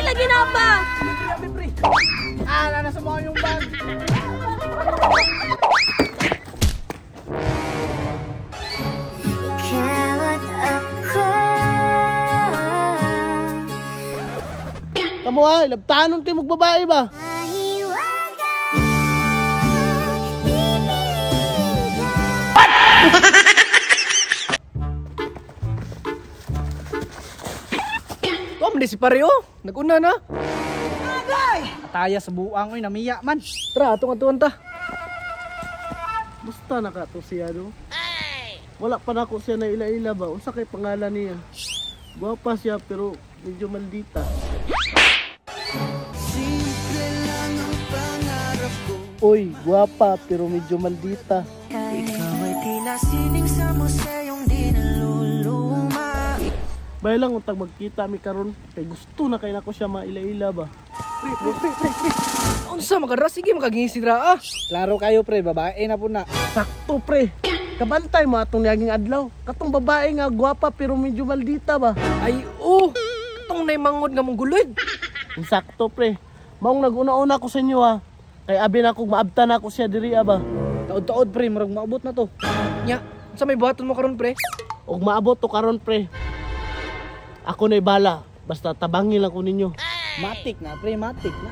lagi na ba? Pre, pre. Ah, nasa mo yung bag. Ikaw at ako. Kamo ha, labtanon kayo magbabae ba? Mahiwaga, pipiliin ka. Kom, di si pare oh. Naguna na. Ataya sa buang oy, namiya man. Tara, atong atuan ta. Basta na ka to siya no. Wala pa na ako siya na ila-ila ba? Unsa kay pangalan niya? Gwapa siya pero medyo maldita. Uy, gwapa pero medyo maldita. Ikaw ay tila sining sa museyong di naluluma. Bay lang untag magkita mi karon kay gusto na kay nako siya maila-ila ba. Pre, pre, pre, pre, pre. Unsa makara sige makagingisi ra ah. Klaro kayo pre, babae na po na. Sakto pre. Kabantay mo atong niaging adlaw. Katong babae nga gwapa pero medyo maldita ba. Ay oh, katong nay mangod nga mong gulod. Sakto pre. Maong naguna-una ko sa inyo ha. Kay abi na kog maabta na ako siya diri ba. Taod-taod pre, murag maabot na to. Nya, unsa may buhaton mo karon pre? Og maabot to karon pre. Ako na'y bala. Basta tabangin lang ko ninyo. Matik na pre, matik na.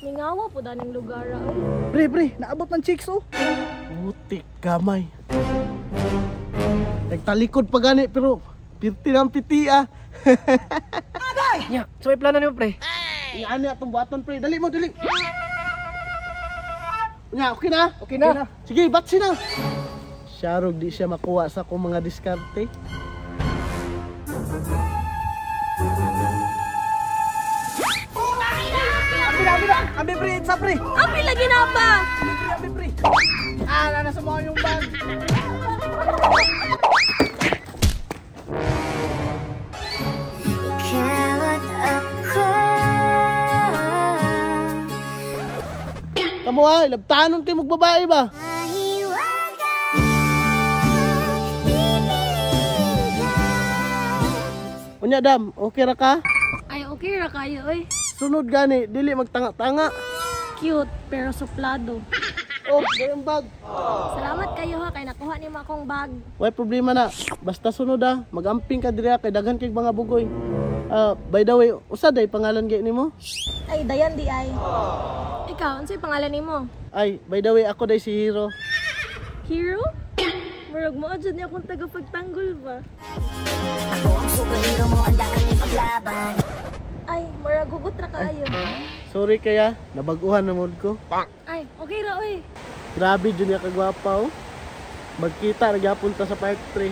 Mingawa po daning lugar ah, oy. Pre, pre, naabot ng chicks oh. Putik gamay. Nagtalikod pa gani pero pirti ng piti ah. Nya, sa may plano nimo pre? Ingani atong buhaton pre. Dali mo, dali. Nya, okay na? Okay na. Sige, batsi na. Sharog di siya makuha sa akong mga diskarte. Abi na, abi na. Abi pre, sa pre. Abi lagi na ba? Abi pre, abi pre. Ah, nasa mo yung bag. Ikaw at ako. Kamo ha, labtanon kayo magbabae ba? Mahiwaga, pipiliin ka. Unya dam, okay ra ka? Ay, okay ra kayo oy. Sunod gani, dili magtanga-tanga. Cute pero suplado. Oh, gayong bag. Salamat kayo ha kay nakuha nimo akong bag. Way problema na. Basta sunod ah, magamping ka diri kay daghan kay mga bugoy. Ah, by the way, usa day pangalan gay nimo? Ay, Dayan di ay. Ikaw, unsay pangalan nimo? Ay, by the way, ako day si Hero. Hero? Murag mo jud niya akong tagapagtanggol ba? Ako ang superhero mo, handa kang ipaglaban. Ay, murag hugot ra kaayo. Sorry kaya, nabaguhan na mood ko. Ay, okay ra oy. Grabe jud niya kagwapa oh. Magkita ra gyapon ta sa part 3.